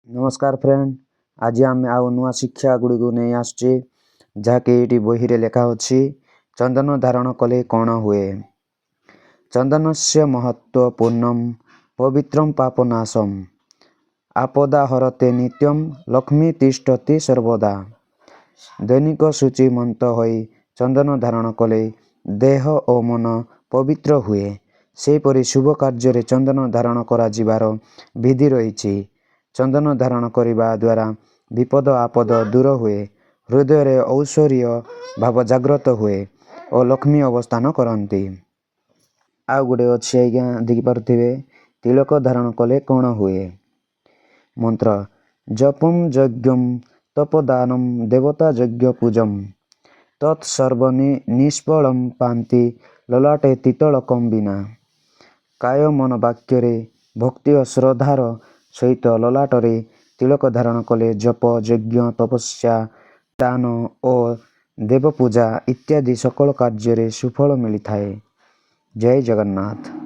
ନମସ୍କାର ଫ୍ରେଣ୍ଡ, ଆଜି ଆମେ ଆଉ ନୂଆ ଶିକ୍ଷା ଗୁଡ଼ିକୁ ନେଇ ଆସୁଛି, ଯାହାକି ଏଇଠି ବହିରେ ଲେଖା ଅଛି। ଚନ୍ଦନ ଧାରଣ କଲେ କ'ଣ ହୁଏ? ଚନ୍ଦନସ୍ୟ ମହତ୍ଵ ପୂର୍ଣ୍ଣମ୍ ପବିତ୍ରମ୍ ପାପନାଶମ୍ ଆପଦା ହରତେ ନିତ୍ୟମ୍ ଲକ୍ଷ୍ମୀ ତିଷ୍ଠତି ସର୍ବଦା। ଦୈନିକ ଶୁଚିମନ୍ତ ହୋଇ ଚନ୍ଦନ ଧାରଣ କଲେ ଦେହ ଓ ମନ ପବିତ୍ର ହୁଏ। ସେହିପରି ଶୁଭ କାର୍ଯ୍ୟରେ ଚନ୍ଦନ ଧାରଣ କରାଯିବାର ବିଧି ରହିଛି। ଚନ୍ଦନ ଧାରଣ କରିବା ଦ୍ୱାରା ବିପଦ ଆପଦ ଦୂର ହୁଏ, ହୃଦୟରେ ଐଶ୍ୱରୀୟ ଭାବ ଜାଗ୍ରତ ହୁଏ ଓ ଲକ୍ଷ୍ମୀ ଅବସ୍ଥାନ କରନ୍ତି। ଆଉ ଗୋଟେ ଅଛି ଆଜ୍ଞା, ଦେଖିପାରୁଥିବେ। ତିଳକ ଧାରଣ କଲେ କ'ଣ ହୁଏ? ମନ୍ତ୍ର ଜପಂ ଯଜ୍ଞಂ ତପଦାନಂ ଦେବତା ଯଜ୍ଞ ପୂଜಂ ତତ୍ ସର୍ବ ନିଷ୍ଫଳಂ ପାନ୍ତି ଲଲାଟେ ତିଳକಂ ବିନା। କାୟ ମନ ବାକ୍ୟରେ ଭକ୍ତି ଓ ଶ୍ରଦ୍ଧାର ସହିତ ଲଲାଟରେ ତିଳକ ଧାରଣ କଲେ ଜପ, ଯଜ୍ଞ, ତପସ୍ୟା, ଦାନ ଓ ଦେବପୂଜା ଇତ୍ୟାଦି ସକଳ କାର୍ଯ୍ୟରେ ସୁଫଳ ମିଳିଥାଏ। ଜୟ ଜଗନ୍ନାଥ।